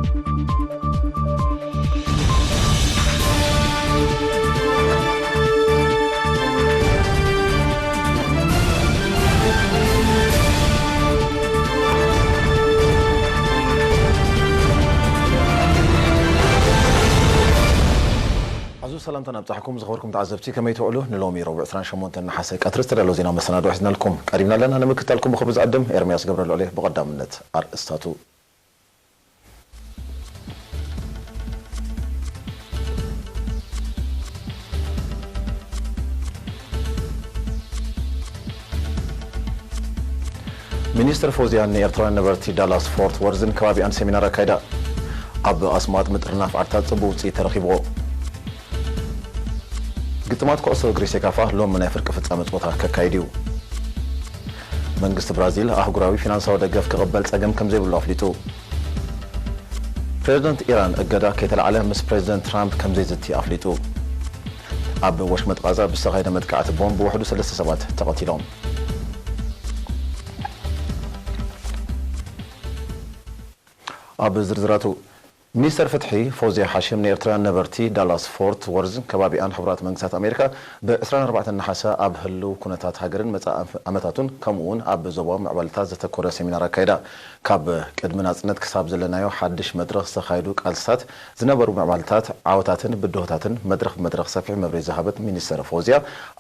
ኣዙ ሰላምታ ናብጻሕኩም ዝኸበርኩም ተዓዘብቲ፣ ከመይ ትውዕሉ? ንሎሚ ረቡዕ ዕስራን ሸሞንተን ነሓሰ ቀትሪ ዝተዳለወ ዜና መሰናዶ ሒዝናልኩም ቀሪብና ኣለና። ንምክትታልኩም ብኽብሪ ዝዕድም ኤርምያስ ገብረልዑል እየ። ብቐዳምነት ኣርእስታቱ። ሚኒስትር ፎዝያን ንኤርትራውያን ነበርቲ ዳላስ ፎርት ወርዝን ከባቢኣን ሴሚናር ኣካይዳ። ኣብ ኣስማጥ ምጥርናፍ ዓድታት ጽቡቕ ውጽኢት ተረኺብዎ። ግጥማት ኩዕሶ እግሪ ሴካፋ ሎሚ ናይ ፍርቂ ፍጻመ ጸወታ ከካይድ እዩ። መንግስቲ ብራዚል ኣህጉራዊ ፊናንሳዊ ደገፍ ክቕበል ጸገም ከም ዘይብሉ ኣፍሊጡ። ፕሬዝደንት ኢራን እገዳ ከይተላዕለ ምስ ፕሬዝደንት ትራምፕ ከም ዘይዝቲ ኣፍሊጡ። ኣብ ወሽመጥ ቃዛ ብዝተኻየደ መጥቃዕቲ ቦምብ ብውሕዱ ሰለስተ ሰባት ተቐቲሎም። ኣብ ዝርዝራቱ፣ ሚኒስተር ፍትሒ ፎዝያ ሓሽም ንኤርትራውያን ነበርቲ ዳላስ ፎርት ወርዝ ከባቢኣን ሕቡራት መንግስታት ኣሜሪካ ብ ዕስራን ኣርባዕተን ነሓሰ ኣብ ህልው ኩነታት ሃገርን መጻኢ ኣመታቱን ከምኡ እውን ኣብ ዞባዊ ምዕባለታት ዘተኮረ ሴሚናር ኣካይዳ። ካብ ቅድሚ ናጽነት ክሳብ ዘለናዮ ሓድሽ መድረኽ ዝተኻየዱ ቃልስታት፣ ዝነበሩ ምዕባለታት፣ ዓወታትን ብድሆታትን መድረኽ ብመድረኽ ሰፊሕ መብርሂ ዝሃበት ሚኒስተር ፎዝያ፣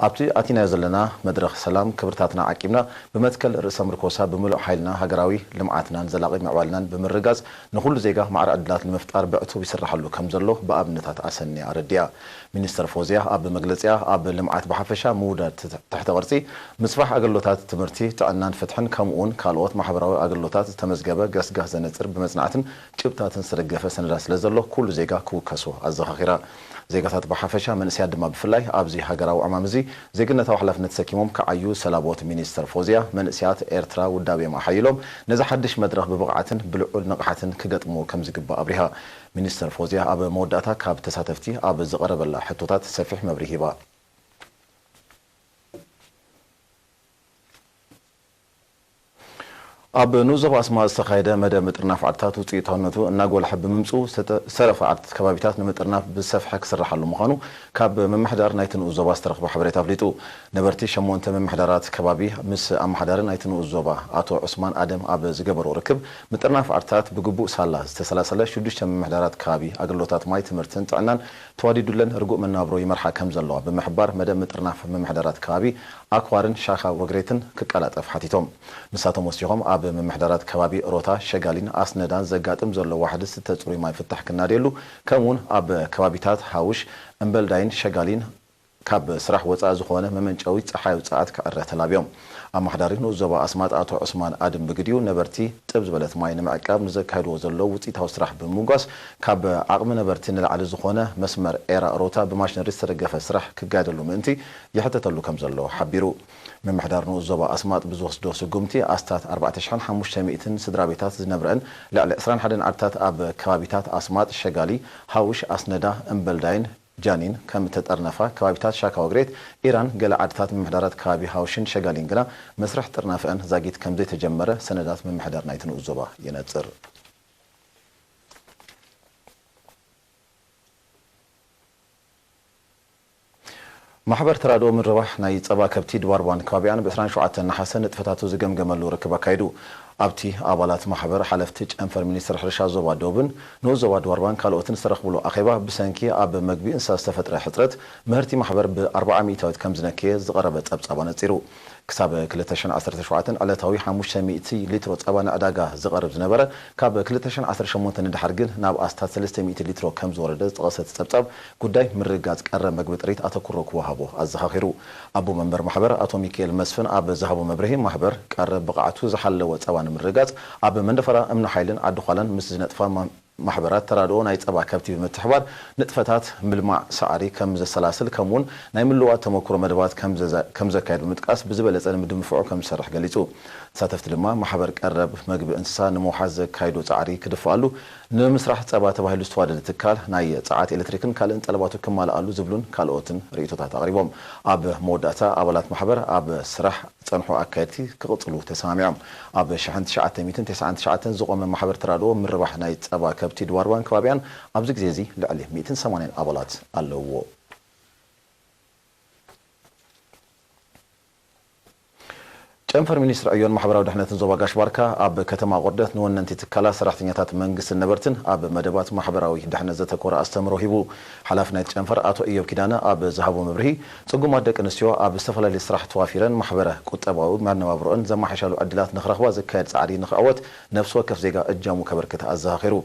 ኣብቲ ኣቲናዮ ዘለና መድረኽ ሰላም ክብርታትና ዓቂብና ብመትከል ርእሰ ምርኮሳ ብምሉእ ሓይልና ሃገራዊ ልምዓትናን ዘላቒ ምዕባልናን ብምርጋጽ ንኹሉ ዜጋ ማዕረ ዕድላት ንምፍጣር ብዕቱብ ይስራሓሉ ከም ዘሎ ብኣብነታት ኣሰንያ ኣረዲኣ። ሚኒስተር ፎዝያ ኣብ መግለጺኣ ኣብ ልምዓት ብሓፈሻ ምውዳድ ትሕተ ቅርጺ፣ ምስፋሕ ኣገልግሎታት ትምህርቲ፣ ጥዕናን ፍትሕን ከምኡውን ካልኦት ማሕበራዊ ኣገልግሎታት ዝተመዝገበ ገስጋስ ዘነጽር ብመጽናዕትን ጭብጥታትን ዝተደገፈ ሰነዳት ስለ ዘሎ ኩሉ ዜጋ ክውከሶ ኣዘኻኺራ። ዜጋታት ብሓፈሻ መንእሰያት ድማ ብፍላይ ኣብዚ ሃገራዊ ዕማም እዚ ዜግነታዊ ሓላፍነት ተሰኪሞም ክዓዩ ሰላቦት ሚኒስተር ፎዝያ መንእሰያት ኤርትራ ውዳቤም ኣሓይሎም ነዚ ሓድሽ መድረኽ ብብቕዓትን ብልዑል ንቕሓትን ክገጥምዎ ከም ዝግባእ ኣብሪሃ። ሚኒስተር ፎዝያ ኣብ መወዳእታ ካብ ተሳተፍቲ ኣብ ዝቐረበላ ሕቶታት ሰፊሕ መብርሂ ሂባ። ኣብ ንኡስ ዞባ ኣስማጥ ዝተኻየደ መደብ ምጥርናፍ ዓድታት ውፅኢታውነቱ እናጎልሐ ብምምፅኡ ዝተረፈ ዓድታት ከባቢታት ንምጥርናፍ ብሰፍሐ ክስራሓሉ ምዃኑ ካብ ምምሕዳር ናይቲ ንኡስ ዞባ ዝተረኽበ ሓበሬታ ኣፍሊጡ። ነበርቲ ሸሞንተ ምምሕዳራት ከባቢ ምስ ኣመሓዳሪ ናይቲ ንኡስ ዞባ ኣቶ ዑስማን ኣደም ኣብ ዝገበርዎ ርክብ ምጥርናፍ ዓድታት ብግቡእ ሳላ ዝተሰላሰለ ሽዱሽተ ምምሕዳራት ከባቢ ኣገልግሎታት ማይ፣ ትምህርትን ጥዕናን ተዋዲዱለን ርጉእ መነባብሮ ይመርሓ ከም ዘለዋ ብምሕባር መደብ ምጥርናፍ ምምሕዳራት ከባቢ ኣክዋርን ሻኻ ወግሬትን ክቀላጠፍ ሓቲቶም። ንሳቶም ወሲኾም ኣብ ምምሕዳራት ከባቢ ሮታ፣ ሸጋሊን ኣስነዳን ዘጋጥም ዘሎ ዋሕዲ ዝስተ ፅሩይ ማይ ፍታሕ ክናደየሉ ከምኡውን ኣብ ከባቢታት ሃውሽ፣ እምበልዳይን ሸጋሊን ካብ ስራሕ ወፃኢ ዝኾነ መመንጨዊ ፀሓይ ውፅኣት ክዕረ ተላብዮም። ኣመሓዳሪ ንኡስ ዞባ ኣስማጥ ኣቶ ዑስማን ኣድም ብግዲኡ ነበርቲ ጥብ ዝበለት ማይ ንምዕቃብ ንዘካይድዎ ዘለዉ ውፅኢታዊ ስራሕ ብምምጓስ ካብ ዓቕሚ ነበርቲ ንላዕሊ ዝኾነ መስመር ኤራ ሮታ ብማሽነሪ ዝተደገፈ ስራሕ ክጋየደሉ ምእንቲ ይሕተተሉ ከም ዘሎ ሓቢሩ። ምምሕዳር ንኡስ ዞባ ኣስማጥ ብዝወስዶ ስጉምቲ ኣስታት ኣርባዕተ ሽሕን ሓሙሽተ ሚእትን ስድራ ቤታት ዝነብረአን ልዕሊ ዕስራን ሓደን ዓድታት ኣብ ከባቢታት ኣስማጥ፣ ሸጋሊ፣ ሃውሽ፣ ኣስነዳ፣ እምበልዳይን ጃኒን ከም እተጠርነፋ፣ ከባቢታት ሻካ ወግሬት፣ ኢራን፣ ገለ ዓድታት ምምሕዳራት ከባቢ ሃውሽን ሸጋሊን ግና መስርሕ ጥርናፈአን ዛጊት ከም ዘይተጀመረ ሰነዳት ምምሕዳር ናይቲ ንኡስ ዞባ የነጽር። ማሕበር ተራድኦ ምርባሕ ናይ ጸባ ከብቲ ድባርባን ከባቢኣን ብ ዕስራን ሸውዓተን ነሓሰ ንጥፈታቱ ዝገምገመሉ ርክብ ኣካይዱ። ኣብቲ ኣባላት ማሕበር፣ ሓለፍቲ ጨንፈር ሚኒስትሪ ሕርሻ ዞባ ደቡብን ንኡስ ዞባ ድባርባን ካልኦትን ዝተረኽብሉ ኣኼባ፣ ብሰንኪ ኣብ መግቢ እንስሳ ዝተፈጥረ ሕጽረት ምህርቲ ማሕበር ብ ኣርብዓ ሚእታዊት ከም ዝነከየ ዝቐረበ ጸብጻብ ኣነጺሩ። ክሳብ ክልተ ሽሕን ዓሰርተ ሸውዓተን ዕለታዊ ሓሙሽተ ሚእቲ ሊትሮ ጸባ ንዕዳጋ ዝቐርብ ዝነበረ፣ ካብ ክልተ ሽሕን ዓሰርተ ሸሞንተን ንደሓር ግን ናብ ኣስታት ሰለስተ ሚእቲ ሊትሮ ከም ዝወረደ ዝጠቐሰ እቲ ጸብጻብ፣ ጉዳይ ምርግጋጽ ቀረብ መግቢ ጥሪት ኣተኩሮ ክወሃቦ ኣዘኻኺሩ። ኣቦ መንበር ማሕበር ኣቶ ሚካኤል መስፍን ኣብ ዝሃቦ መብርሂ፣ ማሕበር ቀረብ ብቕዓቱ ዝሓለወ ጸባ ንምርግጋጽ ኣብ መንደፈራ፣ እምኒ ሓይልን ዓዲ ዃላን ምስ ዝነጥፋ ማ-፣ ማሕበራት ተራድኦ ናይ ጸባ ከብቲ ብምትሕባር ንጥፈታት ምልማዕ ሳዕሪ ከም ዘሰላስል፣ ከምኡውን ናይ ምልዋጥ ተመክሮ መደባት ከም ዘዛ-፣ ከም ዘካየድ ብምጥቃስ፣ ብዝበለጸ ንምድንፍዑ ከም ዝሰርሕ ገሊጹ። ተሳተፍቲ ድማ ማሕበር ቀረብ መግቢ እንስሳ ንምውሓስ ዘካይዶ ጻዕሪ ክድፍኣሉ ንምስራሕ ጸባ ተባሂሉ ዝተዋደደ ትካል ናይ ጸዓት ኤሌክትሪክን ካልእን ጠለባቱ ክማልኣሉ ዝብሉን ካልኦትን ርእይቶታት ኣቕሪቦም። ኣብ መወዳእታ ኣባላት ማሕበር ኣብ ስራሕ ዝጸንሑ ኣካየድቲ ክቕጽሉ ተሰማሚዖም። ኣብ ሽሕን ትሽዓተ ሚእትን ተስዓን ትሽዓተን ዝቖመ ማሕበር ተራድኦ ምርባሕ ናይ ጸባ ከብቲ ድዋርዋን ከባቢያን ኣብዚ ግዜ እዚ ልዕሊ ሚእትን ሰማንያን ኣባላት ኣለውዎ። ጨንፈር ሚኒስትሪ ዕዮን ማሕበራዊ ድሕነትን ዞባ ጋሽ ባርካ ኣብ ከተማ ኣቑርደት ንወነንቲ ትካላት፣ ሰራሕተኛታት መንግስትን ነበርትን ኣብ መደባት ማሕበራዊ ድሕነት ዘተኮረ ኣስተምህሮ ሂቡ። ሓላፊ ናይቲ ጨንፈር ኣቶ ኢዮብ ኪዳነ ኣብ ዝሃቦ መብርሂ፣ ጽጉማት ደቂ ኣንስትዮ ኣብ ዝተፈላለየ ስራሕ ተዋፊረን ማሕበረ ቁጠባዊ መነባብሮአን ዘመሓይሻሉ ዕድላት ንኽረኽባ ዝካየድ ጻዕሪ ንኽዕወት ነፍሲ ወከፍ ዜጋ እጃሙ ከበርክት ኣዘኻኺሩ።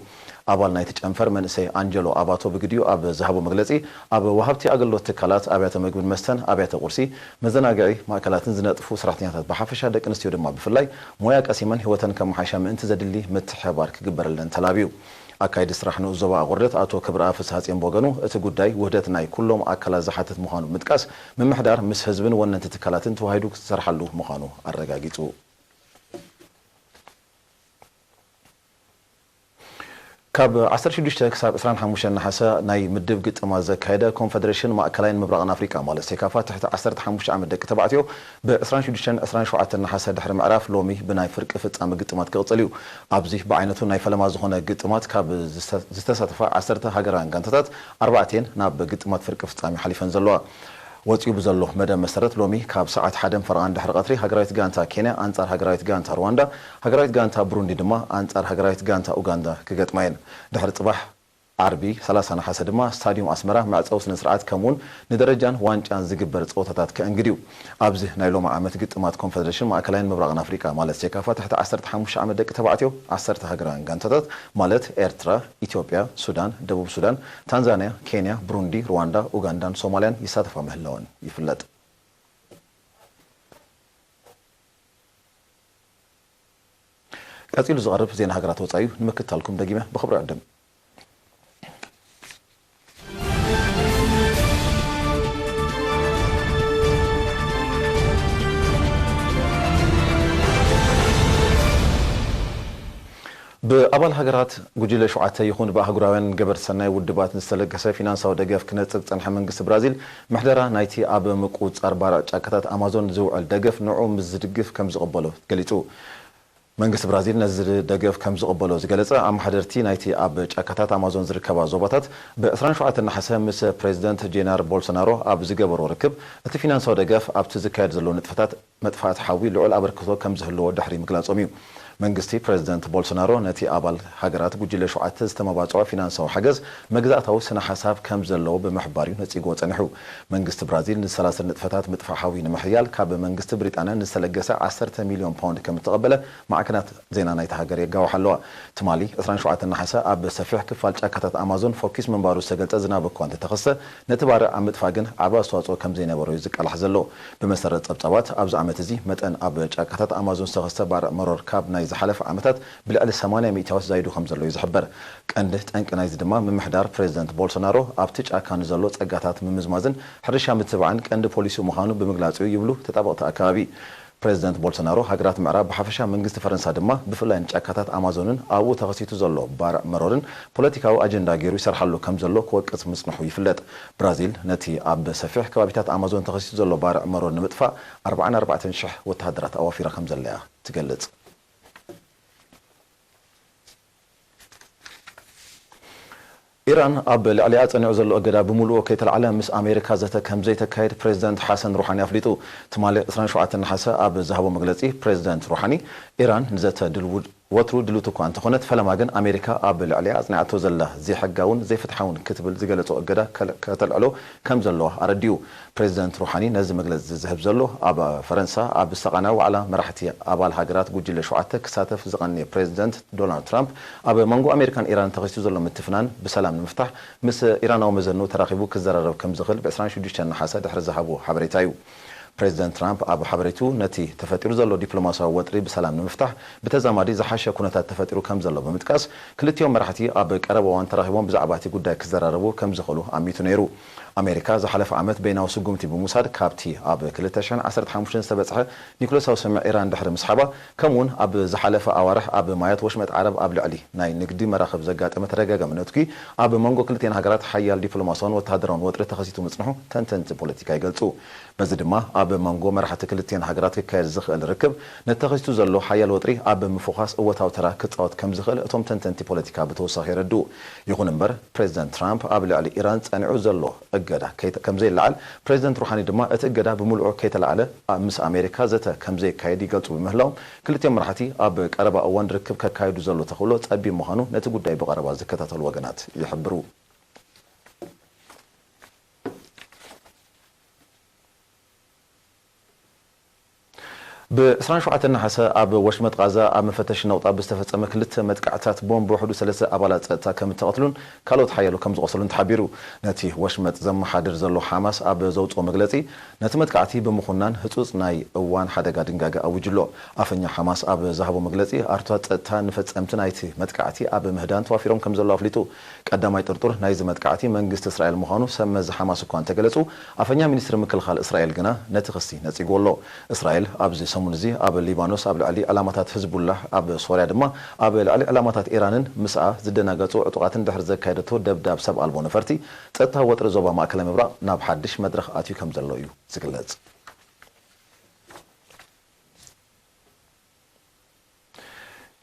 ኣባል ናይቲ ጨንፈር መንእሰይ ኣንጀሎ ኣባቶ ብግዲኡ ኣብ ዝሃቦ መግለጺ፣ ኣብ ወሃብቲ ኣገልግሎት ትካላት፣ ኣብያተ መግብን መስተን፣ ኣብያተ ቁርሲ፣ መዘናግዒ ማእከላትን ዝነጥፉ ሰራሕተኛታት ብሓፈሻ ደቂ ኣንስትዮ ድማ ብፍላይ ሞያ ቀሲመን ህይወተን ከመሓይሻ ምእንቲ ዘድሊ ምትሕብባር ክግበረለን ተላብዩ። ኣካይዲ ስራሕ ንኡስ ዞባ ኣቑርደት ኣቶ ክብረኣብ ፍስሃጽዮን ብወገኑ፣ እቲ ጉዳይ ውህደት ናይ ኩሎም ኣካላት ዝሓትት ምዃኑ ብምጥቃስ፣ ምምሕዳር ምስ ህዝብን ወነንቲ ትካላትን ተዋሂዱ ክሰርሓሉ ምዃኑ ኣረጋጊጹ። ካብ ዓሰርተ ሽዱሽተ ክሳብ ዕስራን ሓሙሽተን ነሓሰ ናይ ምድብ ግጥማት ዘካየደ ኮንፈደሬሽን ማእከላይን ምብራቕን ኣፍሪቃ ማለት ሴካፋ ትሕቲ ዓሰርተ ሓሙሽተ ዓመት ደቂ ተባዕትዮ ብ ዕስራን ሽዱሽተን ዕስራን ሸውዓተን ነሓሰ ድሕሪ ምዕራፍ ሎሚ ብናይ ፍርቂ ፍጻመ ግጥማት ክቕጽል እዩ። ኣብዚ ብዓይነቱ ናይ ፈለማ ዝኾነ ግጥማት ካብ ዝተ-፣ ዝተሳተፋ ዓሰርተ ሃገራውያን ጋንታታት ኣርባዕቴን ናብ ግጥማት ፍርቂ ፍጻሜ ሓሊፈን ዘለዋ። ወጺኡ ብዘሎ መደብ መሰረት ሎሚ ካብ ሰዓት ሓደን ፈረቓን ድሕሪ ቀትሪ ሃገራዊት ጋንታ ኬንያ ኣንጻር ሃገራዊት ጋንታ ሩዋንዳ፣ ሃገራዊት ጋንታ ብሩንዲ ድማ ኣንጻር ሃገራዊት ጋንታ ኡጋንዳ ክገጥማ እየን። ድሕሪ ጽባሕ ዓርቢ ሰላሳ ነሓሰ ድማ ስታድዩም ኣስመራ መዕጸዊ ስነ ስርዓት ከምኡውን ንደረጃን ዋንጫን ዝግበር ጸወታታት ከእንግድ እዩ። ኣብዚ ናይ ሎሚ ዓመት ግጥማት ኮንፈደሬሽን ማእከላይን ምብራቕን ኣፍሪቃ ማለት ሴካፋ ትሕቲ ዓሰርተ ሓሙሽተ ዓመት ደቂ ተባዕትዮ ዓሰርተ ሃገራውያን ጋንታታት ማለት ኤርትራ፣ ኢትዮጵያ፣ ሱዳን፣ ደቡብ ሱዳን፣ ታንዛንያ፣ ኬንያ፣ ብሩንዲ፣ ሩዋንዳ፣ ኡጋንዳን ሶማልያን ይሳተፋ ምህላወን ይፍለጥ። ቀጺሉ ዝቐርብ ዜና ሃገራት ወጻኢ እዩ። ንምክትታልኩም ደጊመ ብኽብሪ ዕድም። ብኣባል ሃገራት ጉጅለ ሸውዓተ ይኹን ብኣህጉራውያን ገበርቲ ሰናይ ውድባት ዝተለገሰ ፊናንሳዊ ደገፍ ክነጽግ ዝጸንሐ መንግስቲ ብራዚል፣ ምሕደራ ናይቲ ኣብ ምቁጽጻር ባርዕ ጫካታት ኣማዞን ዝውዕል ደገፍ ንዑ ምስ ዝድግፍ ከም ዝቕበሎ ገሊጹ። መንግስቲ ብራዚል ነዚ ደገፍ ከም ዝቕበሎ ዝገለጸ፣ ኣመሓደርቲ ናይቲ ኣብ ጫካታት ኣማዞን ዝርከባ ዞባታት ብ ዕስራን ሸውዓተን ነሓሰ ምስ ፕሬዚደንት ጄነር ቦልሶናሮ ኣብ ዝገበሮ ርክብ፣ እቲ ፊናንሳዊ ደገፍ ኣብቲ ዝካየድ ዘሎ ንጥፈታት መጥፋእቲ ሓዊ ልዑል ኣበርክቶ ከም ዝህልዎ ድሕሪ ምግላጾም እዩ። መንግስቲ ፕሬዚደንት ቦልሶናሮ ነቲ ኣባል ሃገራት ጉጅለ ሸውዓተ ዝተመባጽዖ ፊናንሳዊ ሓገዝ መግዛእታዊ ስነ ሓሳብ ከም ዘለዎ ብምሕባር እዩ ነጺግዎ ጸኒሑ። መንግስቲ ብራዚል ንዝሰላሰል ንጥፈታት ምጥፋእ ሓዊ ንምሕያል ካብ መንግስቲ ብሪጣንያ ንዝተለገሰ ዓሰርተ ሚልዮን ፓውንድ ከም እተቐበለ ማዕከናት ዜና ናይታ ሃገር የጋውሓ ኣለዋ። ትማሊ ዕስራን ሸውዓተን ነሓሰ ኣብ ሰፊሕ ክፋል ጫካታት ኣማዞን ፎኪስ ምንባሩ ዝተገልጸ ዝናብ እኳ እንተተኸስተ፣ ነቲ ባርዕ ኣብ ምጥፋእ ግን ዓቢ ኣስተዋጽኦ ከም ዘይነበሮ እዩ ዝቃላሕ ዘሎ። ብመሰረት ጸብጻባት፣ ኣብዚ ዓመት እዚ መጠን ኣብ ጫካታት ኣማዞን ዝተኸስተ ባርዕ መሮር ካብ ናይ ዝሓለፈ ዓመታት ብልዕሊ ሰማንያ ሚእታዊት ዛይዱ ከም ዘሎ እዩ ዝሕበር። ቀንዲ ጠንቂ ናይዚ ድማ ምምሕዳር ፕሬዚደንት ቦልሶናሮ ኣብቲ ጫካ ንዘሎ ጸጋታት ምምዝማዝን ሕርሻ ምትብባዕን ቀንዲ ፖሊሲኡ ምዃኑ ብምግላጽ እዩ ይብሉ ተጣበቕቲ ኣከባቢ። ፕሬዚደንት ቦልሶናሮ ሃገራት ምዕራብ ብሓፈሻ መንግስቲ ፈረንሳ ድማ ብፍላይ ንጫካታት ኣማዞንን ኣብኡ ተኸሲቱ ዘሎ ባርዕ መሮርን ፖለቲካዊ ኣጀንዳ ገይሩ ይሰርሓሉ ከም ዘሎ ክወቅስ ምጽንሑ ይፍለጥ። ብራዚል ነቲ ኣብ ሰፊሕ ከባቢታት ኣማዞን ተኸሲቱ ዘሎ ባርዕ መሮር ንምጥፋእ ኣርባዓን ኣርባዕተን ሽሕ ወተሃደራት ኣዋፊራ ከም ዘላ እያ ትገልጽ። ኢራን ኣብ ልዕሊኣ ጸኒዑ ዘሎ እገዳ ብምሉኡ ከይተላዕለ ምስ ኣሜሪካ ዘተ ከም ዘይተካየድ ፕሬዚደንት ሓሰን ሩሓኒ ኣፍሊጡ። ትማሊ ዕስራን ሸውዓተን ነሓሰ ኣብ ዝሃቦ መግለጺ፣ ፕሬዚደንት ሩሓኒ፣ ኢራን ንዘተ ድልው-፣ ወትሩ ድልውቲ እኳ እንተኾነት፣ ፈለማ ግን ኣሜሪካ ኣብ ልዕሊኣ ኣጽኒዓቶ ዘላ ዘይሕጋውን ዘይፍትሓውን ክትብል ዝገለጾ እገዳ ከል-፣ ከተልዕሎ ከም ዘለዋ ኣረዲኡ። ፕሬዚደንት ሩሓኒ ነዚ መግለጺ ዝህብ ዘሎ፣ ኣብ ፈረንሳ ኣብ ዝተቓነዐ ዋዕላ መራሕቲ ኣባል ሃገራት ጉጅለ ሸውዓተ ክሳተፍ ዝቐነየ ፕሬዚደንት ዶናልድ ትራምፕ፣ ኣብ መንጎ ኣሜሪካን ኢራንን ተኸሲቱ ዘሎ ምትፍናን ብሰላም ንምፍታሕ ምስ ኢራናዊ መዘንኡ ተራኺቡ ክዘራረብ ከም ዝኽእል ብ ዕስራን ሽዱሽተን ነሓሰ ድሕሪ ዝሃቦ ሓበሬታ እዩ። ፕሬዚደንት ትራምፕ ኣብ ሓበሬቱ፣ ነቲ ተፈጢሩ ዘሎ ዲፕሎማሲያዊ ወጥሪ ብሰላም ንምፍታሕ ብተዛማዲ ዝሓሸ ኩነታት ተፈጢሩ ከም ዘሎ ብምጥቃስ፣ ክልቲኦም መራሕቲ ኣብ ቀረባ እዋን ተራኺቦም ብዛዕባ እቲ ጉዳይ ክዘራረቡ ከም ዝኽእሉ ኣሚቱ ነይሩ። ኣሜሪካ ዝሓለፈ ዓመት በይናዊ ስጉምቲ ብምውሳድ፣ ካብቲ ኣብ ክልተ ሽሕን ዓሰርተ ሓሙሽተን ዝተበጽሐ ኒኩለሳዊ ስምምዕ ኢራን ድሕሪ ምስሓባ፣ ከምኡውን ኣብ ዝሓለፈ ኣዋርሕ ኣብ ማያት ወሽመጥ ዓረብ ኣብ ልዕሊ ናይ ንግዲ መራኽብ ዘጋጠመ ተደጋጋሚ ነትጒ፣ ኣብ መንጎ ክልቲኣን ሃገራት ሓያል ዲፕሎማሲያውን ወተሃደራውን ወጥሪ ተኸሲቱ ምጽንሑ ተንተንቲ ፖለቲካ ይገልጹ። በዚ ድማ ኣብ መንጎ መራሕቲ ክልቲኣን ሃገራት ክካየድ ዝኽእል ርክብ፣ ነቲ ተኸሲቱ ዘሎ ሓያል ወጥሪ ኣብ ምፍዃስ እወታዊ ተራ ክጻወት ከም ዝኽእል እቶም ተንተንቲ ፖለቲካ ብተወሳኺ የረድኡ። ይኹን እምበር፣ ፕሬዚደንት ትራምፕ ኣብ ልዕሊ ኢራን ጸኒዑ ዘሎ እገዳ ከይተ-፣ ከም ዘይለዓል፣ ፕሬዚደንት ሩሓኒ ድማ እቲ እገዳ ብምልኡ ከይተላዕለ ኣ-፣ ምስ ኣሜሪካ ዘተ ከም ዘየካየድ ይገልጹ ብምህላዎም፣ ክልቲኦም መራሕቲ ኣብ ቀረባ እዋን ርክብ ከካይዱ ዘሎ ተኽእሎ ጸቢብ ምዃኑ ነቲ ጉዳይ ብቐረባ ዝከታተሉ ወገናት ይሕብሩ። ብ ዕስራን ሸውዓተን ነሓሰ ኣብ ወሽመጥ ቃዛ ኣብ መፈተሺ ነቑጣ ብዝተፈጸመ ክልተ መጥቃዕትታት ቦምብ ብውሕዱ ሰለስተ ኣባላት ጸጥታ ከም እተቐትሉን ካልኦት ሓያሎ ከም ዝቖሰሉን ተሓቢሩ። ነቲ ወሽመጥ ዘመሓድር ዘሎ ሓማስ ኣብ ዘውጽኦ መግለጺ፣ ነቲ መጥቃዕቲ ብምኹናን ህጹጽ ናይ እዋን ሓደጋ ድንጋገ ኣዊጁ ኣሎ። ኣፈኛ ሓማስ ኣብ ዝሃቦ መግለጺ፣ ኣርትዖታት ጸጥታ ንፈጸምቲ ናይቲ መጥቃዕቲ ኣብ ምህዳን ተዋፊሮም ከም ዘለዉ ኣፍሊጡ። ቀዳማይ ጥርጡር ናይዚ መጥቃዕቲ መንግስቲ እስራኤል ምዃኑ ሰብ መዚ ሓማስ እኳ እንተገለጹ፣ ኣፈኛ ሚኒስትሪ ምክልኻል እስራኤል ግና ነቲ ክሲ ነጺግዎ ኣሎ። እስራኤል ኣብዚ ሰሙን እዚ ኣብ ሊባኖስ ኣብ ልዕሊ ዕላማታት ህዝቡላህ፣ ኣብ ሶርያ ድማ ኣብ ልዕሊ ዕላማታት ኢራንን ምስኣ ዝደናገጹ ዕጡቓትን ድሕሪ ዘካየደቶ ደብዳብ ሰብ ኣልቦ ነፈርቲ፣ ጸጥታ ወጥሪ ዞባ ማእከላይ ምብራቕ ናብ ሓድሽ መድረኽ ኣትዩ ከም ዘሎ እዩ ዝግለጽ።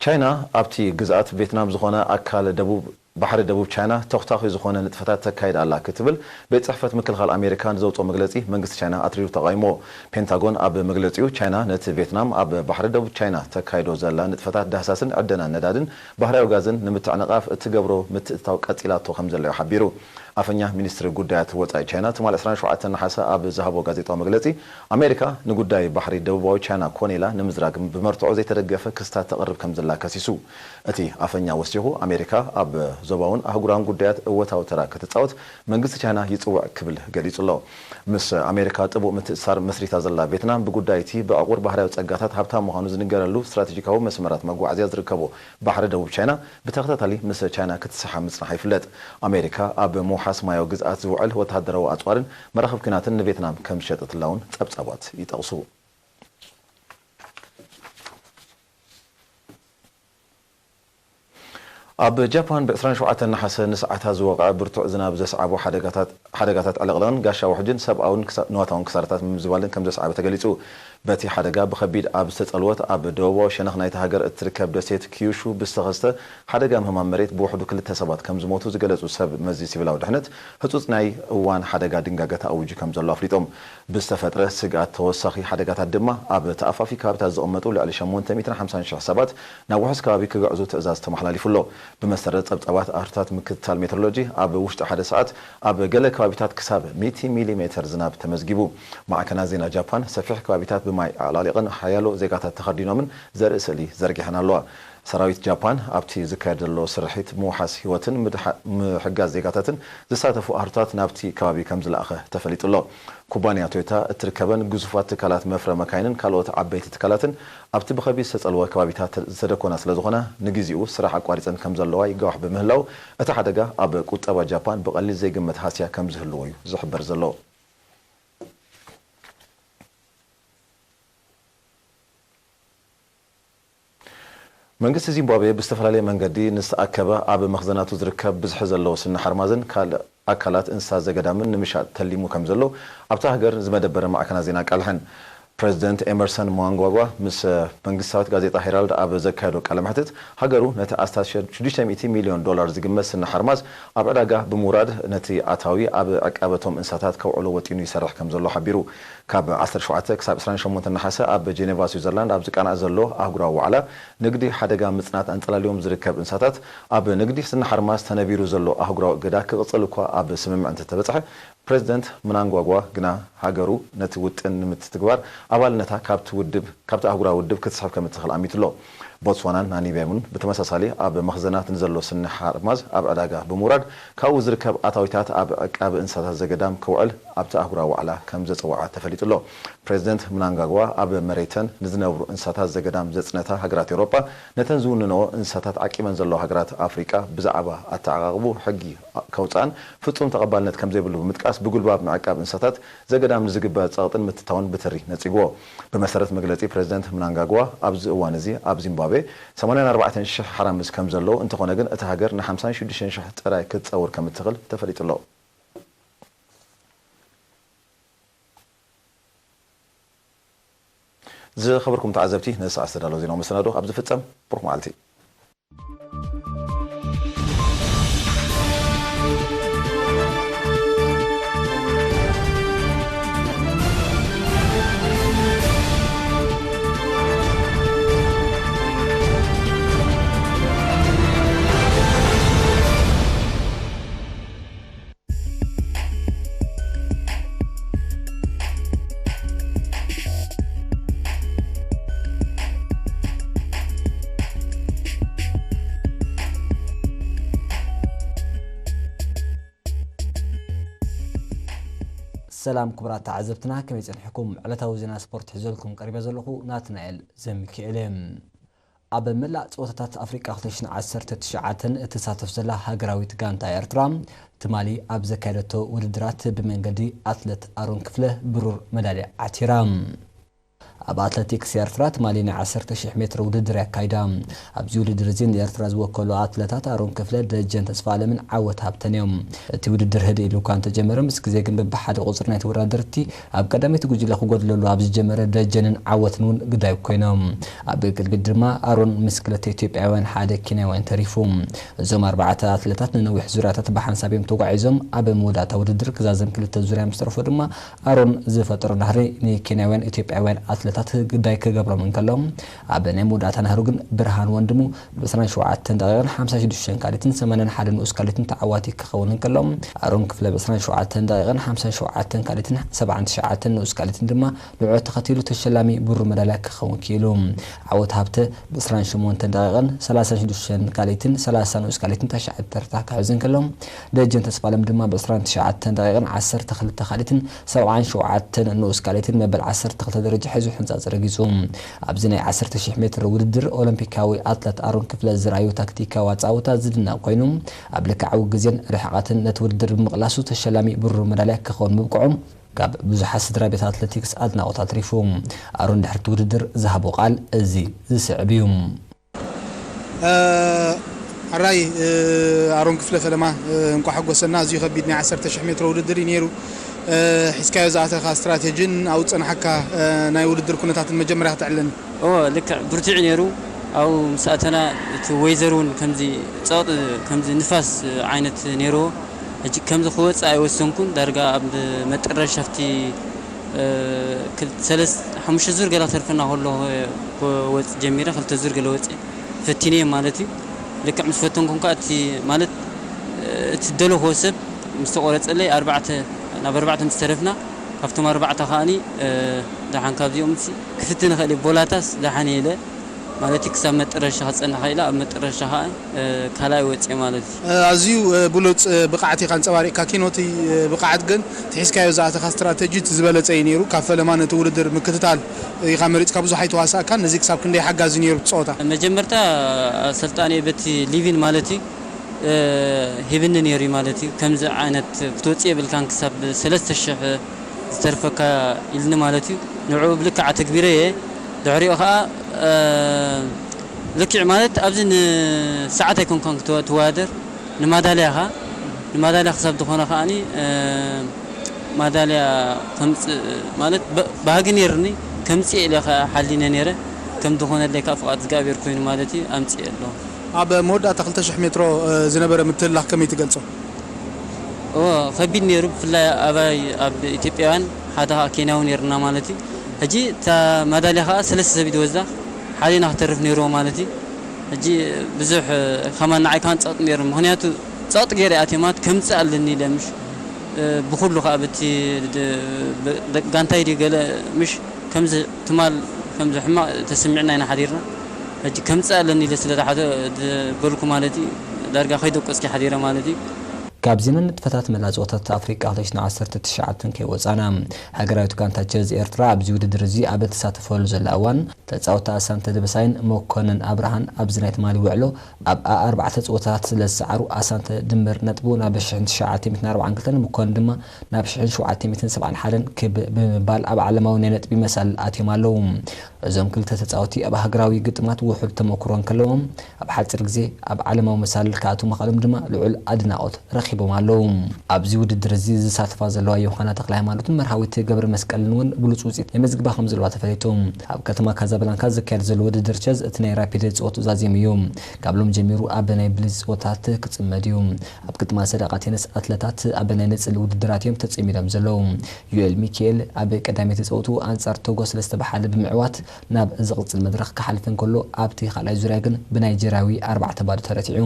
ቻይና ኣብቲ ግዝኣት ቬትናም ዝኾነ ኣካል ደቡብ ባሕሪ ደቡብ ቻይና ተኹታኺ ዝኾነ ንጥፈታት ተካይድ ኣላ ክትብል ቤት ጽሕፈት ምክልኻል ኣሜሪካ ንዘውጽኦ መግለጺ መንግስቲ ቻይና ኣትሪሩ ተቓዊሞ። ፔንታጎን ኣብ መግለጺኡ፣ ቻይና ነቲ ቬትናም ኣብ ባሕሪ ደቡብ ቻይና ተካይዶ ዘላ ንጥፈታት ዳህሳስን ዕደና ነዳድን ባህርያዊ ጋዝን ንምትዕንቓፍ እትገብሮ ምትእትታው ቀጺላቶ ከም ዘላ እዩ ሓቢሩ። ኣፈኛ ሚኒስትሪ ጉዳያት ወጻኢ ቻይና ትማል ዕስራን ሸውዓተን ነሓሰ ኣብ ዝሃቦ ጋዜጣዊ መግለጺ፣ ኣሜሪካ ንጉዳይ ባሕሪ ደቡባዊ ቻይና ኮን ኢላ ንምዝራግ ብመርትዖ ዘይተደገፈ ክስታት ተቕርብ ከም ዘላ ከሲሱ። እቲ ኣፈኛ ወሲኹ፣ ኣሜሪካ ኣብ ዞባውን ኣህጉራውን ጉዳያት እወታዊ ተራ ክትጻወት መንግስቲ ቻይና ይጽውዕ ክብል ገሊጹ ኣሎ። ምስ ኣሜሪካ ጥቡቕ ምትእስሳር መስሪታ ዘላ ቬትናም፣ ብጉዳይ እቲ ብዕቑር ባህርያዊ ጸጋታት ሃብታም ምዃኑ ዝንገረሉ ስትራቴጂካዊ መስመራት መጓዓዝያ ዝርከቦ ባሕሪ ደቡብ ቻይና ብተኸታታሊ ምስ ቻይና ክትሰሓ ምጽንሓ ይፍለጥ። ኣሜሪካ ኣብ ምውሓስ ማያዊ ግዝኣት ዝውዕል ወተሃደራዊ ኣጽዋርን መራኽብ ኲናትን ንቬትናም ከም ዝሸጠትላ እውን ጸብጻባት ይጠቕሱ። ኣብ ጃፓን ብ ዕስራን ሸውዓተን ነሓሰ ንሰዓታት ዝወቕዐ ብርቱዕ ዝናብ ዘስዓቦ ሓደጋታት፣ ሓደጋታት ዕልቕልቕን ጋሻ ውሕጅን ሰብኣውን ክሳ-፣ ንዋታውን ክሳራታት ምምዝባልን ከም ዘስዓበ ተገሊጹ። በቲ ሓደጋ ብኸቢድ ኣብ ዝተጸልወት ኣብ ደቡባዊ ሸነኽ ናይቲ ሃገር እትርከብ ደሴት ኪዩሹ ብዝተኸስተ ሓደጋ ምህማም መሬት ብውሕዱ ክልተ ሰባት ከም ዝሞቱ ዝገለጹ ሰብ መዚ ሲቪላዊ ድሕነት፣ ህጹጽ ናይ እዋን ሓደጋ ድንጋገ ተኣዊጁ ከም ዘሎ ኣፍሊጦም። ብዝተፈጥረ ስግኣት ተወሳኺ ሓደጋታት ድማ ኣብ ተኣፋፊ ከባቢታት ዝቕመጡ ልዕሊ ሸሞንተ ሚእትን ሓምሳን ሽሕ ሰባት ናብ ውሑስ ከባቢ ክግዕዙ ትእዛዝ ተመሓላሊፉ ኣሎ። ብመሰረት ጸብጻባት ኣህርታት ምክትታል ሜትሮሎጂ፣ ኣብ ውሽጢ ሓደ ሰዓት ኣብ ገለ ከባቢታት ክሳብ ሚእቲ ሚሊ ሜተር ዝናብ ተመዝጊቡ። ማዕከናት ዜና ጃፓን፣ ሰፊሕ ከባቢታት ብማይ ኣዕላሊቕን ሓያሎ ዜጋታት ተኸዲኖምን ዘርኢ ስእሊ ዘርጊሐን ኣለዋ። ሰራዊት ጃፓን ኣብቲ ዝካየድ ዘሎ ስርሒት ምውሓስ ህይወትን ምድሓ-፣ ምሕጋዝ ዜጋታትን ዝሳተፉ ኣህርታት ናብቲ ከባቢ ከም ዝለኣኸ ተፈሊጡ ኣሎ። ኩባንያ ቶዮታ እትርከበን ግዙፋት ትካላት መፍረ መካይንን ካልኦት ዓበይቲ ትካላትን ኣብቲ ብኸቢድ ዝተጸልወ ከባቢታት ዝተደኮና ስለ ዝኾና፣ ንግዜኡ ስራሕ ኣቋሪጸን ከም ዘለዋ ይጋዋሕ ብምህላው፣ እቲ ሓደጋ ኣብ ቁጠባ ጃፓን ብቐሊል ዘይግመት ሃስያ ከም ዝህልዎ እዩ ዝሕበር ዘሎ። መንግስቲ ዚምባብዌ ብዝተፈላለየ መንገዲ ንዝተኣከበ ኣብ መኽዘናቱ ዝርከብ ብዝሒ ዘለዎ ስኒ ሓርማዝን ካልእ ኣካላት እንስሳ ዘገዳምን ንምሻጥ ተሊሙ ከም ዘሎ ኣብታ ሃገር ዝመደበረ ማዕከናት ዜና ኣቃልሐን። ፕረዚደንት ኤመርሰን ምናንጓጓ ምስ መንግስታዊት ጋዜጣ ሄራልድ ኣብ ዘካየዶ ቃለ መሕትት፣ ሃገሩ ነቲ ኣስታት ሽዱሽተ ሚእቲ ሚልዮን ዶላር ዝግመት ስኒ ሓርማዝ ኣብ ዕዳጋ ብምውራድ ነቲ ኣታዊ ኣብ ዕቃበቶም እንስሳታት ከውዕሎ ወጢኑ ይሰርሕ ከም ዘሎ ሓቢሩ። ካብ ዓሰርተ ሸውዓተ ክሳብ ዕስራን ሸሞንተን ነሓሰ ኣብ ጀኔቫ ስዊዘርላንድ ኣብ ዝቃናዕ ዘሎ ኣህጉራዊ ዋዕላ ንግዲ ሓደጋ ምጽናት ኣንጸላልዮም ዝርከብ እንስሳታት፣ ኣብ ንግዲ ስኒ ሓርማዝ ተነቢሩ ዘሎ ኣህጉራዊ እገዳ ክቕጽል እኳ ኣብ ስምምዕ እንተተበጽሐ፣ ፕረዚደንት ምናንጓጓ ግና ሃገሩ ነቲ ውጥን ንምትግባር ኣባልነታ ካብቲ ውድብ፣ ካብቲ ኣህጉራዊ ውድብ ክትስሕብ ከም እትኽእል ኣሚቱ ኣሎ። ቦትስዋናን ናሚብያን እውን ብተመሳሳሊ ኣብ መኽዘናት ንዘሎ ስኒ ሓርማዝ ኣብ ዕዳጋ ብምውራድ ካብኡ ዝርከብ ኣታዊታት ኣብ ዕቃብ እንስሳታት ዘገዳም ክውዕል ኣብቲ ኣህጉራዊ ዋዕላ ከም ዘጸውዓ ተፈሊጡ ኣሎ። ፕሬዚደንት ምናንጋግዋ ኣብ መሬተን ንዝነብሩ እንስሳታት ዘገዳም ዘጽነታ ሃገራት ኤውሮጳ ነተን ዝውንንኦ እንስሳታት ዓቂበን ዘለዋ ሃገራት ኣፍሪቃ ብዛዕባ ኣተዓቓቕቡ ሕጊ ከውጽኣን ፍጹም ተቐባልነት ከም ዘይብሉ ብምጥቃስ ብጉልባብ ምዕቃብ እንስሳታት ዘገዳም ንዝግበር ጸቕጥን ምትታውን ብትሪ ነጺግዎ። ብመሰረት መግለጺ ፕሬዚደንት ምናንጋግዋ ኣብዚ እዋን እዚ ኣብ ዚምባብዌ ሰማንያን ኣርባዕተን ሽሕ ሓራምዝ ከም ዘለዉ እንተኾነ ግን እታ ሃገር ን ሓምሳን ሽዱሽተን ሽሕ ጥራይ ክትጸውር ከም እትኽእል ተፈሊጡ ኣሎ። ዝኸበርኩም ተዓዘብቲ፣ ንሰዓት ዝተዳለወ ዜናዊ መሰናዶ ኣብ ዝፍጸም፣ ብሩኽ መዓልቲ። ሰላም ክቡራት ተዓዘብትና፣ ከመይ ጸኒሕኩም? ዕለታዊ ዜና ስፖርት ሒዘልኩም ቀሪበ ዘለኹ ናትናኤል ዘሚካኤል እየ። ኣብ መላእ ጸወታታት ኣፍሪቃ ክልተ ሽሕን ዓሰርተ ትሽዓተን እትሳተፍ ዘላ ሃገራዊት ጋንታ ኤርትራ፣ ትማሊ ኣብ ዘካየደቶ ውድድራት ብመንገዲ ኣትለት ኣሮን ክፍለ ብሩር መዳልያ ዓቲራ። ኣብ ኣትለቲክስ ኤርትራ ትማሊ ናይ ዓሰርተ ሽሕ ሜትሮ ውድድር ኣካይዳ። ኣብዚ ውድድር እዚ ንኤርትራ ዝወከሉ ኣትለታት ኣሮን ክፍለ፣ ደጀን ተስፋኣለምን ዓወት ሃብተን እዮም። እቲ ውድድር ህድእ ኢሉ እኳ እንተጀመረ፣ ምስ ግዜ ግን በብሓደ ቁጽሪ ናይ ተወዳደርቲ ኣብ ቀዳመይቲ ጉጅለ ክጎድለሉ ኣብ ዝጀመረ፣ ደጀንን ዓወትን እውን ግዳይ ኮይኖም። ኣብ ቅድሚት ድማ ኣሮን ምስ ክልተ ኢትዮጵያውያን ሓደ ኬንያውያን ተሪፉ። እዞም ኣርባዕተ ኣትለታት ንነዊሕ ዙርያታት ብሓንሳብ እዮም ተጓዒዞም። ኣብ መወዳእታ ውድድር ክዛዘም ክልተ ዙርያ ምስ ተረፎ ድማ ኣሮን ዝፈጠሮ ናህሪ ንኬንያውያን ኢትዮጵያውያን ኣትለታት ግዳይ ክገብሮም እንከሎ፣ ኣብ ናይ መወዳእታ ናህሩ ግን ብርሃን ወንድሙ ብ ዕስራን ሸውዓተን ደቂቕን ሓምሳን ሽዱሽተን ካሊትን ሰማንያን ሓደን ንኡስ ካሊትን ተዓዋቲ ክኸውን እንከሎ፣ ኣሮን ክፍለ ብ ዕስራን ሸውዓተን ደቂቕን ሓምሳን ሸውዓተን ካሊትን ሰብዓን ትሽዓተን ንኡስ ካሊትን ድማ ንዕኡ ተኸቲሉ ተሸላሚ ብሩር መዳልያ ክኸውን ክኢሉ። ዓወት ሃብተ ብ ዕስራን ሸሞንተን ደቂቕን ሰላሳን ሽዱሽተን ካሊትን ሰላሳ ንኡስ ካሊትን ታሽዓይ ተርታ ክሕዝ እንከሎ፣ ደጀን ተስፋለም ድማ ብ ዕስራን ትሽዓተን ደቂቕን ዓሰርተ ክልተ ካሊትን ሰብዓን ሸውዓተን ንኡስ ካሊትን መበል ዓሰርተ ክልተ ደረጃ ሒዙ ሕንጻጽ ረጊጹ። ኣብዚ ናይ ዓሰርተ ሽሕ ሜትር ውድድር ኦሎምፒካዊ ኣትለት ኣሮን ክፍለ ዝረኣዩ ታክቲካዊ ኣጻውታ ዝድነቕ ኮይኑ፣ ኣብ ልክዓዊ ግዜን ርሕቐትን ነቲ ውድድር ብምቕላሱ ተሸላሚ ብሩር መዳልያ ክኸውን ምብቅዑ ካብ ብዙሓት ስድራ ቤት ኣትለቲክስ ኣድናቖት ኣትሪፉ። ኣሮን ድሕሪ እቲ ውድድር ዝሃቦ ቃል እዚ ዝስዕብ እዩ። እ፣ ሕራይ፣ እ፣ ኣሮን ክፍለ ፈለማ፣ እ፣ እንቋዕ ሓጎሰና። ኣዝዩ ከቢድ ናይ ዓሰርተ ሽሕ ሜትሮ ውድድር እዩ ነይሩ። እ፣ ሒዝካዮ ዝኣተኻ ስትራቴጂን ኣብኡ ዝጸንሓካ፣ እ፣ ናይ ውድድር ኩነታትን መጀመርያ ክተዕልለኒ። እወ፣ ልክዕ ብርቱዕ እዩ ነይሩ። ኣብኡ ምስ ኣተና እቲ ወይዘር እውን ከምዚ ጸቕጢ፣ ከምዚ ንፋስ ዓይነት ነይርዎ። ሕጂ ከምዚ ክወጽእ ኣይወሰንኩን። ዳርጋ ኣብ መጠረሻ ኣብቲ፣ እ፣ ክል-፣ ሰለስ-፣ ሓሙሽተ ዙር ገለ ክተርፈና ከሎ ክወጽእ ጀሚረ፣ ክልተ ዙር ገለ ወጽእ ፈቲነ እየ ማለት እዩ። ልክዕ ምስ ፈተንኩ እንኳ እቲ ማለት፣ እ፣ እቲ ዝደለኽዎ ሰብ ምስ ተቆረጸለይ ኣርባዕተ፣ ናብ ኣርባዕተ ምስ ተረፍና፣ ካብቶም ኣርባዕተ ከኣኒ፣ እ፣ ደሓን ካብዚኦም ክፍትን እኽእል እየ፣ ቦላታስ ደሓን እየ ኢለ ማለት እዩ። ክሳብ መጠረሻ ክጸንሕ ኢለ ኣብ መጠረሻ ከኣ፣ እ፣ ካልኣይ ወጽየ ማለት እዩ። እ፣ ኣዝዩ፣ እ፣ ብሉጽ፣ እ፣ ብቕዓት ኢኻ ኣንጸባሪቕካ። ኪኖ እቲ፣ እ፣ ብቕዓት ግን እቲ ሒዝካዮ ዝኣተኻ ስትራተጂ እቲ ዝበለጸ እዩ ነይሩ። ካብ ፈለማ ነቲ ውድድር ምክትታል ኢኻ መሪጽካ፣ ብዙሕ ኣይተዋሳእካን። ነዚ ክሳብ ክንደይ ሓጋዚ ነይሩ እቲ ጸወታ? መጀመርታ ኣሰልጣኒ በቲ ሊቪን ማለት እዩ፣ እ፣ ሂብኒ ነይሩ እዩ ማለት እዩ። ከምዚ ዓይነት ክትወጽእ የብልካን ክሳብ ሰለስተ ሽሕ ዝተርፈካ ኢልኒ ማለት እዩ። ንዕኡ ብልክዕ ኣተግቢረ እየ። ድሕሪኡ ኸኣ፣ እ፣ ልክዕ ማለት ኣብዚ ንሰዓት ኣይኮንካን ክትወ-፣ ትወዳደር፣ ንማዳልያ ኢኻ። ንማዳልያ ክሳብ ዝኾነ ከኣኒ፣ እ፣ ማዳልያ ከምጽእ ማለት ብ-፣ ባህጊ ነይሩኒ፣ ከምጽእ ኢለ ከኣ ሓሊነ ነይረ። ከም ዝኾነለይ ከኣ ፍቓድ እግዚኣብሔር ኮይኑ ማለት እዩ፣ ኣምጽኤ ኣለኹ። ኣብ መወዳእታ ክልተ ሽሕ ሜትሮ፣ እ፣ ዝነበረ ምትህልላኽ ከመይ ትገልጾ? እወ፣ ከቢድ ነይሩ። ብፍላይ ኣባይ ኣብ ኢትዮጵያውያን ሓደ ኸኣ ኬንያዊ ነይርና ማለት እዩ። ሕጂ እታ ማዳልያ ኸኣ ሰለስተ ሰብ እዩ ዝወስዳ፣ ሓደ ኢና ክተርፍ ነይርዎ ማለት እዩ። ሕጂ ብዙሕ፣ እ፣ ከማን ንዓይ ከማን ጸቕጢ ነይሩ። ምኽንያቱ ጸቕጢ ገይረ ኣትየ ማለት ከምጽእ ኣለኒ ኢለ ምሽ፣ እ፣ ብኹሉ ኸኣ በቲ ድ-፣ ብ-፣ ደ-፣ ጋንታይ ድዩ ገለ ምሽ ከምዚ ትማል ከምዚ ሕማቕ ተሰሚዕና ኢና ሓዲርና። ሕጂ ከምፅእ ኣለኒ ኢለ ስለ ዝሓተ ዝበልኩ ማለት እዩ። ዳርጋ ከይደቆስኪ ሓዲረ ማለት እዩ። ካብዚ ንጥፈታት መላ ጸወታት ኣፍሪቃ ክልተ ሽሕን ዓሰርተ ትሽዓተን ከይወጻና፣ ሃገራዊት ጋንታ ቸዝ ኤርትራ ኣብዚ ውድድር እዚ ኣብ እትሳተፈሉ ዘላ እዋን፣ ተጻወትቲ ኣሳንተ ደበሳይን መኮነን ኣብርሃን ኣብዚ ናይ ትማሊ ውዕሎ ኣብ ኣርባዕተ ጸወታት ስለ ዝሰዓሩ፣ ኣሳንተ ድምር ነጥቡ ናብ ሽሕን ትሽዓተ ሚእትን ኣርባዓን ክልተን፣ መኮነን ድማ ናብ ሽሕን ሸውዓተ ሚእትን ሰብዓን ሓደን ክብ ብምባል ኣብ ዓለማዊ ናይ ነጥቢ መሳልል ኣትዮም ኣለዉ። እዞም ክልተ ተጻወቲ ኣብ ሃገራዊ ግጥማት ውሑድ ተመክሮ እንከለዎም፣ ኣብ ሓጺር ግዜ ኣብ ዓለማዊ መሳልል ክኣትዉ ምኽኣሎም ድማ ልዑል ኣድናቖት ረኺቦም ኣለዉ። ኣብዚ ውድድር እዚ ዝሳተፋ ዘለዋ ዮሃና ተኽለሃይማኖትን መርሃዊት ገብረመስቀልን እውን ብሉጽ ውጽኢት የመዝግባ ከም ዘለዋ ተፈሊጡ። ኣብ ከተማ ካዛብላንካ ዝካየድ ዘሎ ውድድር ቸዝ እቲ ናይ ራፒድ ጸወትኡ ዛዚሙ እዩ። ካብ ሎም ጀሚሩ ኣብ ናይ ብሊዝ ጸወታት ክጽመድ እዩ። ኣብ ግጥማት ሰደቓ ቴንስ ኣትለታት ኣብ ናይ ንጽል ውድድራት እዮም ተጸሚዶም ዘለዉ። ዩኤል ሚካኤል ኣብ ቀዳመይቲ ጸወትኡ ኣንጻር ቶጎ ስለ ዝተበሓለ ብምዕዋት ናብ ዝቕጽል መድረኽ ክሓልፍ እንከሎ፣ ኣብቲ ካልኣይ ዙርያ ግን ብናይጀርያዊ ኣርባዕተ ባዶ ተረቲዑ።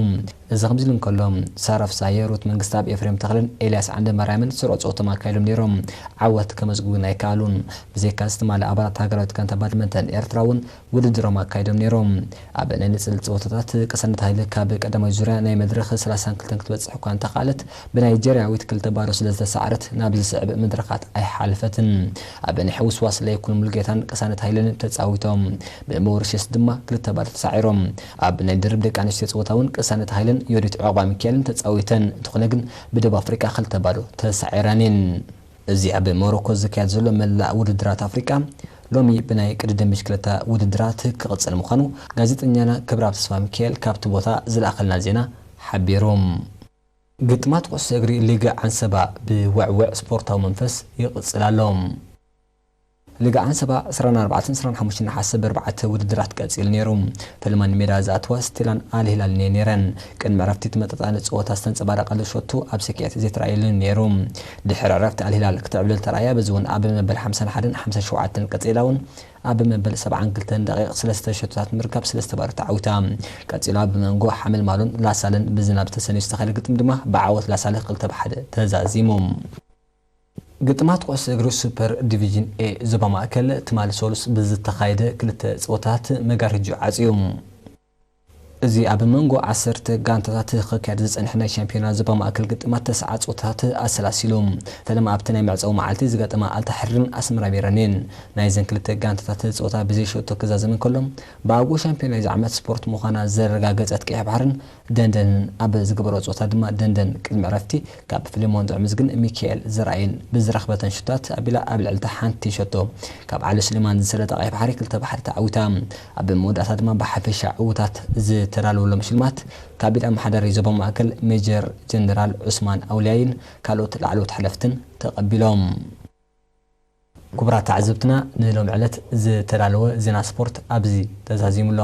እዚ ከምዚ ኢሉ እንከሎ፣ ሳረፍ ሳየ፣ ሩት መንግስተኣብ፣ ኤፍሬም ተኽለን ኤልያስ ዓንደማርያምን ስሩዕ ጸወቶም ኣካይዶም ነይሮም፣ ዓወት ከመዝግቡ ግን ኣይከኣሉን። ብዘይካዚ ትማሊ ኣባላት ሃገራዊት ጋንታ ባድመንተን ኤርትራ እውን ውድድሮም ኣካይዶም ነይሮም። ኣብ ናይ ንጽል ጸወታታት ቅሳነት ሃይለ ካብ ቀዳማይ ዙርያ ናይ መድረኽ ሰላሳን ክልተን ክትበጽሕ እኳ እንተኸኣለት፣ ብናይጀርያዊት ክልተ ባዶ ስለ ዝተሳዕረት ናብ ዝስዕብ መድረኻት ኣይሓለፈትን። ኣብ ናይ ሕውስዋስ ለይኩን ሙሉጌታን ቅሳነት ሃይለን ተጻዊቶም፣ ብሞሪሸስ ድማ ክልተ ባዶ ተሳዒሮም። ኣብ ናይ ድርብ ደቂ ኣንስትዮ ጸወታ እውን ቅሳነት ሃይለን ዮዲት ዑቕባሚካኤልን ተጻዊተን፣ እንተኾነ ግን ብደቡብ ኣፍሪቃ ክልተ ባዶ ተሳዒረን እየን። እዚ ኣብ ሞሮኮ ዝካየድ ዘሎ መላእ ውድድራት ኣፍሪቃ ሎሚ ብናይ ቅድድም ብሽክለታ ውድድራት ክቕጽል ምዃኑ ጋዜጠኛና ክብረኣብ ተስፋሚካኤል ካብቲ ቦታ ዝለኣኸልና ዜና ሓቢሩ። ግጥማት ኩዕሶ እግሪ ሊግ ዓንሰባ ብውዕውዕ ስፖርታዊ መንፈስ ይቕጽል ኣሎ። ሊግ ዓንሰባ ዕስራን ኣርባዕተን ዕስራን ሓሙሽተን ነሓሰ ብኣርባዕተ ውድድራት ቀጺሉ ነይሩ። ፈለማ ንሜዳ ዝኣተዋ ስቴላን ኣል ሂላልን እየን ነይረን። ቅድሚ ዕረፍቲ ተመጣጣኒ ጸወታ ዝተንጸባረቐሉ ሸቶ ኣብ ስክዒት ዘይተራእየሉን ነይሩ። ድሕሪ ዕረፍቲ ኣል ሂላል ክትዕብልል ተራእያ፣ በዚ እውን ኣብ መበል ሓምሳን ሓደን ሓምሳን ሸውዓተን ቀጺላ እውን ኣብ መበል ሰብዓን ክልተን ደቂቕ ሰለስተ ሸቶታት ምርካብ ሰለስተ ባዶ ተዓዊታ። ቀጺሉ ኣብ መንጎ ሓመልማሎን ላሳልን ብዝናብ ተሰንዩ ዝተኻየደ ግጥም ድማ ብዓወት ላሳለ ክልተ ብሓደ ተዛዚሙ። ግጥማት ኩዕሶ እግሪ ሱፐር ዲቪዥን ኤ ዞባ ማእከል ትማሊ ሰሉስ ብዝተኻየደ ክልተ ጸወታት መጋረጅኡ ዓጽዩ። እዚ ኣብ መንጎ ዓሰርተ ጋንታታት ክካየድ ዝጸንሐ ናይ ሻምፒዮና ዞባ ማእከል ግጥማት ተስዓ ጸወታታት ኣሰላሲሉ። ፈለማ ኣብቲ ናይ መዕጸዊ መዓልቲ ዝገጠማ ኣልታሕሪርን ኣስመራ ቢረን እየን። ናይዘን ክልተ ጋንታታት ጸወታ ብዘይ ሸቶ ክዛዘም እንከሎ፣ ብኣግኡ ሻምፒዮን ናይዚ ዓመት ስፖርት ምዃና ዘረጋገጸት ቀይሕ ባሕርን ደንደንን ኣብ ዝገበሮ ጸወታ ድማ ደንደን ቅድሚ ዕረፍቲ ካብ ፊልሞን ጥዑምዝግን ሚካኤል ዘርኣይን ብዝረኽበተን ሸቶታት ኣቢላ ኣብ ልዕሊ እታ ሓንቲ ሸቶ ካብ ዓሊ ሱሌማን ዝሰለጠ ቀይሕ ባሕሪ ክልተ ብሓደ ተዓዊታ። ኣብ መወዳእታ ድማ ብሓፈሻ ዕዉታት ዝተዳለወሎም ሽልማት ካቢኔት ኣመሓዳሪ ዞባ ማእከል ሜጀር ጀነራል ዑስማን ኣውልያይን ካልኦት ላዕለዎት ሓለፍትን ተቐቢሎም። ክቡራት ተዓዘብትና፣ ንሎሚ ዕለት ዝተዳለወ ዜና ስፖርት ኣብዚ ተዛዚሙ ኣሎ።